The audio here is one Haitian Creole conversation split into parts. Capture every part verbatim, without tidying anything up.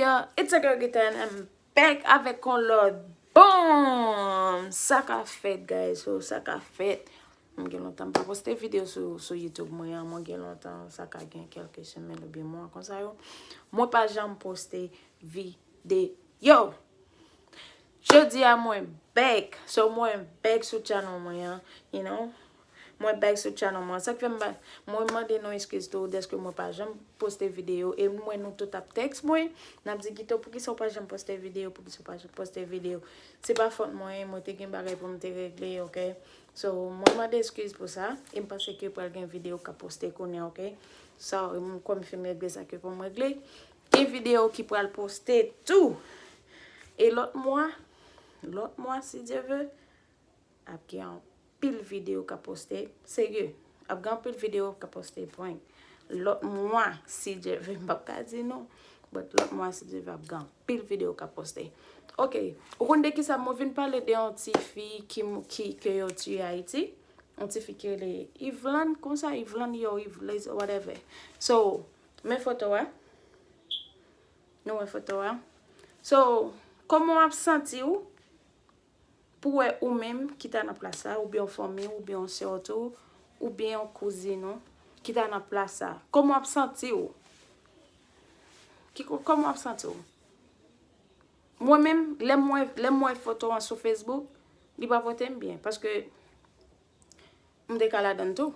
Uh, it's a girl Gita and I'm back avèk yon lòt. Boom! Sa ka fèt, guys. So, sa ka fèt. M gen lontan m pa poste videyo sou, sou YouTube mwen an. Mwen gen lontan, sa ka gen kèlke semèn oubyen mwa konsa yo. Mwen pa janm poste videyo. Jodi a mwen back. So mwen back sou channel mwen an, you know. Mwen back sou channel mwen. Sa k fè m ba, mwen mande nou eskiz tou dèske mwen pa janm poste videyo. E mwen nou tout ap tèks mwen, n ap di Gito, poukisa w pa janm poste videyo, poukisa w pa janm poste videyo. Se pa fòt mwen, mwen te gen bagay pou m te regle, ok? So, mwen mande eskiz pou sa. E m panse ke pral gen videyo k ap poste kounye a, ok? Sa, m, kòm m fin regle sa ke pou m regle. Gen videyo ki pral poste tou. E lòt mwa, lòt mwa, si Dye ve, ap gen anpil videyo k ap poste. Serye, ap gen anpil videyo k ap poste prank. Lòt mwa, si Dye ve, m p ap ka di non. But lòt mwa, si Dye ve, ap gen anpil videyo k ap poste. Ok, ou konn de kisa mwen vin pale de yon ti fi ki, ki, ke yo tiye Ayiti? Yon ti fi ki rele Yvlane, konsa, Yvlane, yo, Yvlane, whatever. So, men foto a. Nou wè foto a. So, kòman w ap santi w pou wè ou menm ki ta nan plas la, oubyen yon fanmi w, oubyen yon sè w tou, oubyen yon kouzin ou ki ta nan plas la? Kòman w ap santi w? Ki, kòman w ap santi w? Mwen menm, lè m wè, lè m wè foto an sou Facebook, li pa pote m byen, paske m te ka ladann tou.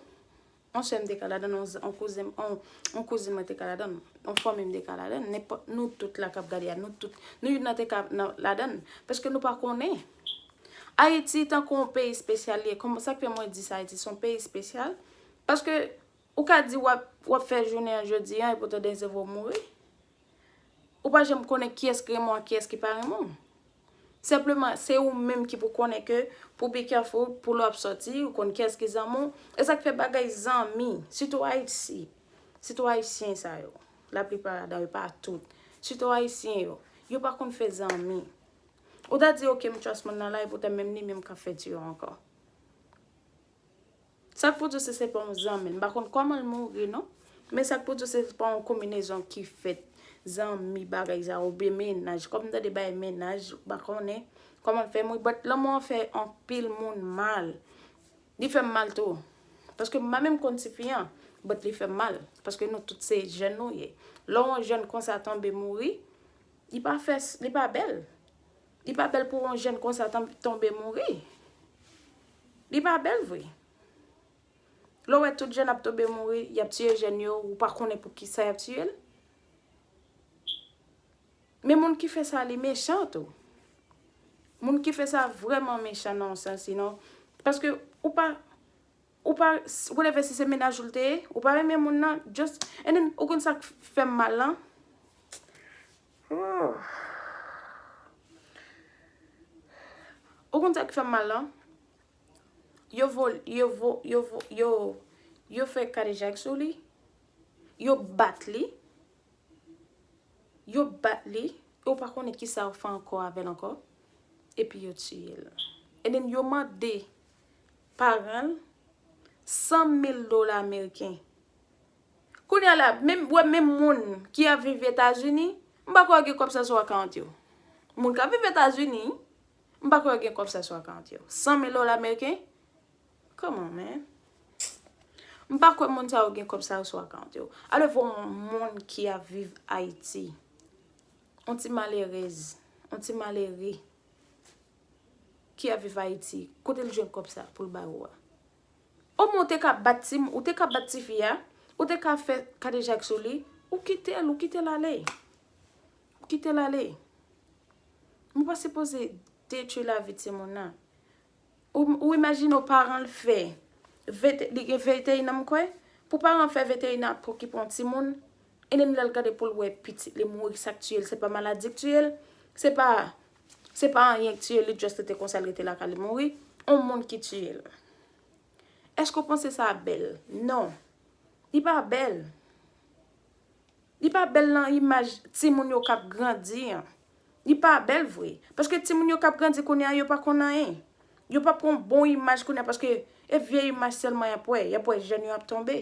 Yon sè m te ka ladann, yon, yon kouzen, yon, yon kouzin mwen te ka ladann, yon fanmi m te ka ladann, nenpòt nou tout la k ap gade a, nou tout, nou youn nan te ka nan, ladann, paske nou pa konnen. Ayiti tankou yon peyi espesyal li ye. Kòman, sa k fè mwen di sa, Ayiti se yon peyi espesyal? Paske ou ka di w ap, w ap fè jounen an jodi an, epoutan demen se vre w mouri. Ou pa janm konnen kiyès ki renmen w ak kiyès ki pa renmen w. Senpleman, se ou menm ki pou konnen ke pou be careful, pou lè w ap sòti, ou konn kiyès ki zanmi w. E sa k fè bagay zanmi, sitou Ayiti, sitou Ayisyen sa yo, laplipa ladan yo, pa tout, sitou Ayisyen yo, yo pa konn fè zanmi. Ou ta di, ok, m trust moun nan la, epoutan menm li menm k ap fè tiyo ankò. Sa k pou di w se, se pa yon zanmi l. M pa konn kòman l mouri non. Men sa k pou di w se pa yon konbinezon ki fèt. Zanmi, bagay sa, oubyen mennaj. Kòm m tande bagay mennaj, m pa konnen kòman l fè mouri. But lanmò an fè anpil moun mal. Li fè m mal tou. Paske m pa menm konn tifi an, but li fè m mal. Paske nou tout se jèn nou ye. Lè yon jèn konsa tonbe mouri, li pa fè, li pa bèl. Li pa bèl pou yon jèn konsa tan-, tonbe mouri. Li pa bèl vre. Lè w wè tout jèn ap tonbe mouri, y ap tiye jèn yo, ou pa konnen pou kisa y ap tiye l. Men moun ki fè sa, li mechan tou. Moun ki fè sa vrèman mechan nan yon sans, sinon, paske ou pa, ou pa, whatever, si se mennaj ou l te ye, ou pa renmen moun nan, just, and then, ou konn sa k fè m mal lan? Ou konn sa k fè m mal lan? Yo vo-, yo vo-, yo vo-, yo, yo fè kadejak sou li, yo bat li, yo bat li, e ou pa konnen kisa yo fè ankò avè l ankò, epi yo tiye l. And then yo mande paran l san mil dola ameriken. Kounye a la, menm, wè menm moun ki ap viv Etazini, m pa kwè yo gen kòb sa sou akawont yo. Moun k ap viv Etazini, m pa kwè yo gen kòb sa sou akawont yo. San mil dola ameriken? Come on, man. M pa kwè moun sa yo gen kòb sa yo sou akawont yo. Alò, fò yon moun ki ap viv Ayiti. Yon ti malerèz, yon ti malere ki ap viv Ayiti. Kote l jwenn kòb sa pou l ba ou a? Omwen ou te ka bat ti, ou te ka bat tifi a, ou te ka fè kadejak sou li, ou kite l, ou kite l ale. Ou kite l ale. Ou pa sipoze detwi lavi timoun nan. Ou, ou imajine w paran l fè vente-, li gen venteyen an m kwè, pou paran l fè venteyen an ap okipe yon timoun, e menm lè l gade pou l wè pitit li mouri, sa k tiye l, se pa maladi k tiye l, se pa, se pa anyen k tiye l, li just rete konsa, l rete lakay li mouri, yon moun ki tiye l. Èske w panse sa bèl? Non. Li pa bèl. Li pa bèl nan imaj timoun yo k ap grandi an. Li pa bèl vre. Paske timoun yo k ap grandi kounye a, yo pa konn anyen. Yo p ap gen yon bon imaj kounye a, paske e vye imaj sèlman y ap wè. Y ap wè jèn yo ap tonbe.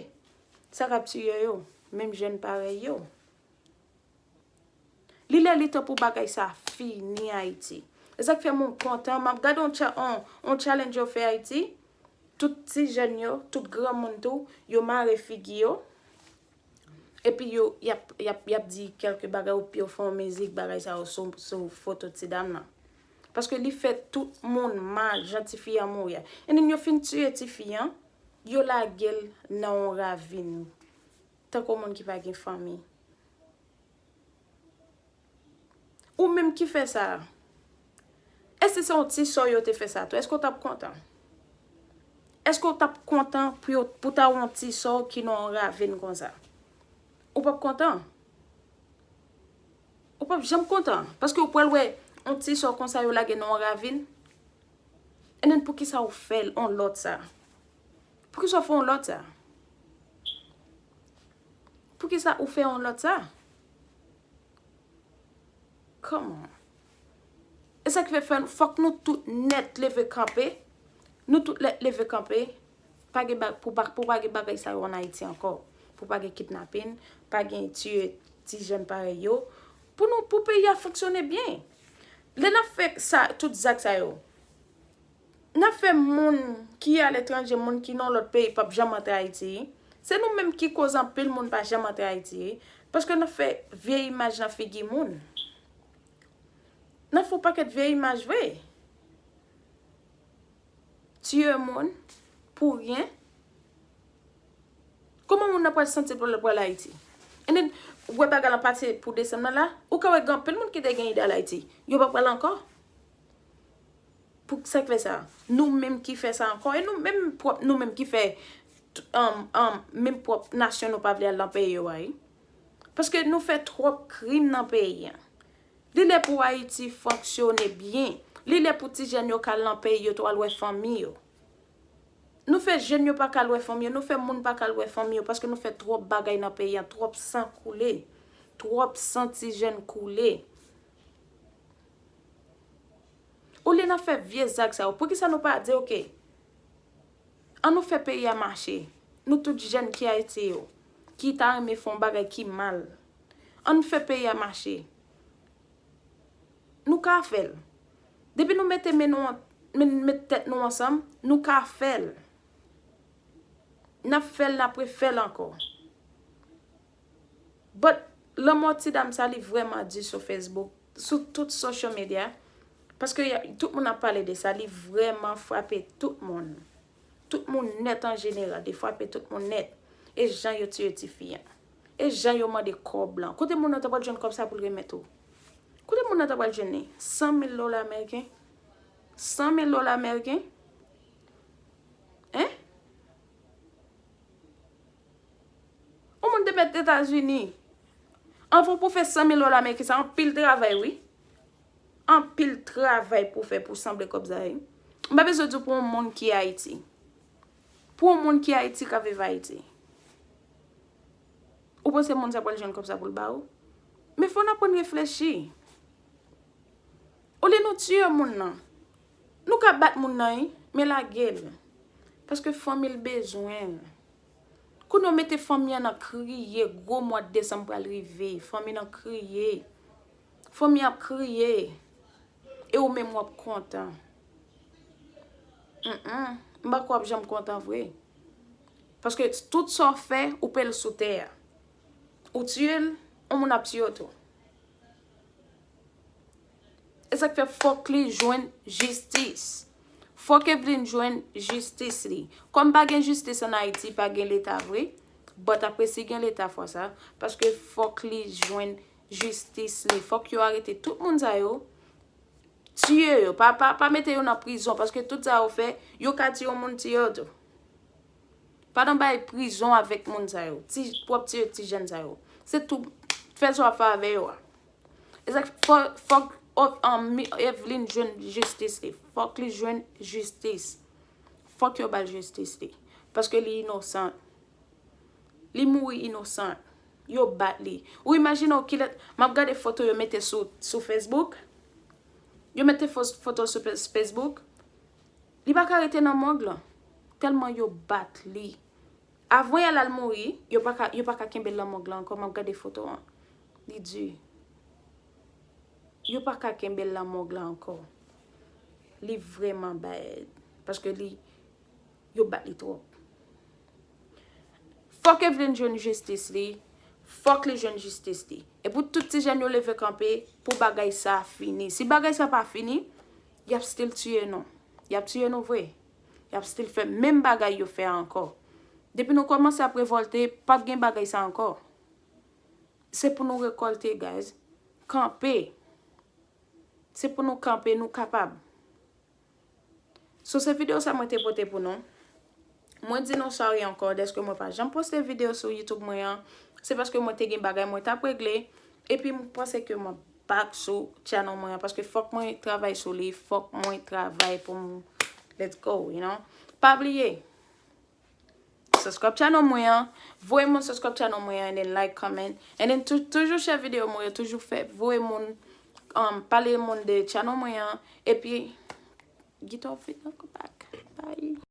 Sa k ap tiye yo, menm jèn parèy yo. Li lè li tan pou bagay sa fini Ayiti. E sa k fè moun kontan. M ap gade yon, cha- yon, yon challenge yo fè Ayiti. Tout ti jèn yo, tout granmoun tou, yo mare figi yo. Epi yo, y ap, y ap, y ap di kèlke bagay, oubyen yo fè yon mizik, bagay sa yo sou, sou foto ti dam nan. Paske li fè tout moun mal, jan tifi an mouri a. E nen yo fin tiye tifi an, yo lage l nan yon ravin. Tankou moun ki pa gen fanmi. Ou menm ki fè sa a, e si se yon ti sè w yo te fè sa tou, èske w t ap kontan? Èske w t ap kontan pou yo, pou ta yon ti sè w ki nan yon ravin konsa? Ou p ap kontan. Ou p ap janm kontan. Paske w pral wè yon ti sè w konsa yo lage nan yon ravin. E nen poukisa w fè l yon lòt sa? Poukisa w fè yon lòt sa? Poukisa ou fè yon lòt sa? Kòman? E sa ki fè, fè fòk nou tout nèt leve kanpe. Nou tout lè- leve kanpe. Pa gen ba- pou, ba- pou pa gen bagay sa yo ann Ayiti ankò. Pou pa gen kidnapin, pa gen tiye ti jèn parèy yo. Pou nou, pou peyi a fonksyone byen. Lè n ap fè sa, tout zak sa yo, n ap fè moun ki aletranje, moun ki nan lòt peyi p ap janm antre Ayiti. Se nou menm ki koz anpil moun pa janm antre Ayiti. Paske n ap fè vye imaj nan figi moun. N ap fè yon pakèt vye imaj vre. Tiye moun pou ryen. Kòman moun nan pral santi l pou l pral Ayiti? E nen, ou wè bagay lan pase pou desanm nan la, ou ka wè gen anpil moun ki te gen ide al Ayiti. Yo pa pral ankò. Pou sa k fè sa? Nou menm ki fè sa ankò. E nou menm pwòp, nou menm ki fè, t- um, um, menm pwòp nasyon nou pa vle al nan peyi yo a, wi. Paske nou fè twòp krim nan peyi a. Li lè pou Ayiti fonksyone byen. Li lè pou ti jèn yo ka al nan peyi yo tou al wè fanmi yo. Nou fè jèn yo pa ka al wè fanmi yo, nou fè moun pa ka al wè fanmi yo, paske nou fè twòp bagay nan peyi a, twòp san koule, twòp san ti jèn koule. Olye n ap fè vye zak sa yo, poukisa nou pa di, oke, ann nou fè peyi a mache? Nou tout jèn ki Ayiti yo, ki ta renmen fè yon bagay ki mal, ann nou fè peyi a mache. Nou ka fè l. Depi nou mete men nou an- men- met tèt nou ansanm, nou ka fè l. N ap fè l, n ap refè l ankò. But lanmò ti dam sa, li vrèman di sou Facebook, sou tout social media, paske y a- tout moun ap pale de sa, li vrèman frape tout moun. Tout moun nèt an jeneral, li frape tout moun nèt. E jan yo tiye tifi an. E jan yo mande kòb lan. Kote moun nan ta pral jwenn kòb sa pou l remèt ou? Kote moun nan ta pral jwenn li? San mil dola ameriken? San mil dola ameriken? Hein? Yon moun te mèt Etazini. Anvan pou fè san mil dola ameriken, sa anpil travay, wi. Anpil travay pou fè pou sanble kòb sa, wi. M pa bezwen di w pou yon moun ki Ayiti. Pou yon moun ki Ayiti, k ap viv Ayiti. Ou panse moun sa pral jwenn kòb sa pou l ba ou? Men fò n aprann reflechi. Olye nou tiye moun nan. Nou ka bat moun nan, wi, men lage l. Paske fanmi l bezwen l. Kounye a w mete fanmi an nan kriye, gwo mwa desanm pral rive, fanmi nan kriye. Fanmi ap kriye. E ou menm w ap kontan. Mm, mm. M pa kwè w ap janm kontan vre. Paske tout sa w fè, ou peye l sou tè a. Ou tiye l, yon moun ap tiye w tou. E sa k fè fòk li jwenn jistis. Fòk Eveline jwenn jistis li. Kòm pa gen jistis ann Ayiti, pa gen leta vre. But apre si gen leta fwa sa, paske fòk li jwenn jistis li. Fòk yo arete tout moun sa yo. Tiye yo. Pa, pa, pa mete yo nan prizon, paske tout sa yo fè, yo ka tiye yon moun tiye yo tou. Pa nan bay prizon avèk moun sa yo. Ti, pwòp ti, ti jèn sa yo. Se tou, fè sa w ap fè avè yo a. E sa k fè, fòk, fòk, um, mi- Eveline jwenn jistis li. Fòk li jwenn jistis. Fòk yo ba l jistis li. Paske li inosan. Li mouri inosan. Yo bat li. Ou imajine w kilè, m ap gade foto yo mete sou, sou Facebook. Yo mete fo- foto sou Fe- Facebook. Li pa ka rete nan mòg lan. Tèlman yo bat li. Avan y al al mouri, yo pa ka, yo pa ka kenbe l nan mòg lan ankò, m ap gade foto an. Li di. Yo pa ka kenbe l nan mòg la ankò. Li vrèman bad. Paske li, yo bat li twòp. Fòk Evelyn jwenn jistis li. Fòk li jwenn jistis li. E pou tout ti jèn yo leve kanpe, pou bagay sa fini. Si bagay sa pa fini, y ap still tiye nou. Y ap tiye nou vre. Y ap still fè menm bagay yo fè a ankò. Depi nou kòmanse ap revòlte, p ap gen bagay sa ankò. Se pou nou rekòlte, guys. Kanpe. Se pou nou kanpe, nou kapab. So, se videyo sa mwen te pote pou nou. Mwen di nou sorry ankò dèske mwen pa janm poste videyo sou YouTube mwen an. Se paske mwen te gen bagay mwen t ap regle. Epi mwen panse ke mwen back sou channel mwen an. Paske fòk mwen travay sou li. Fòk mwen travay pou mwen let's go, you know. Pa bliye. Subscribe channel mwen an. Voye moun subscribe channel mwen an. And then like, comment. And then tou- toujou share videyo mwen yo. Toujou fè voye moun um, pale moun de channel mwen an. Epi, get off it, don't go back. Bye.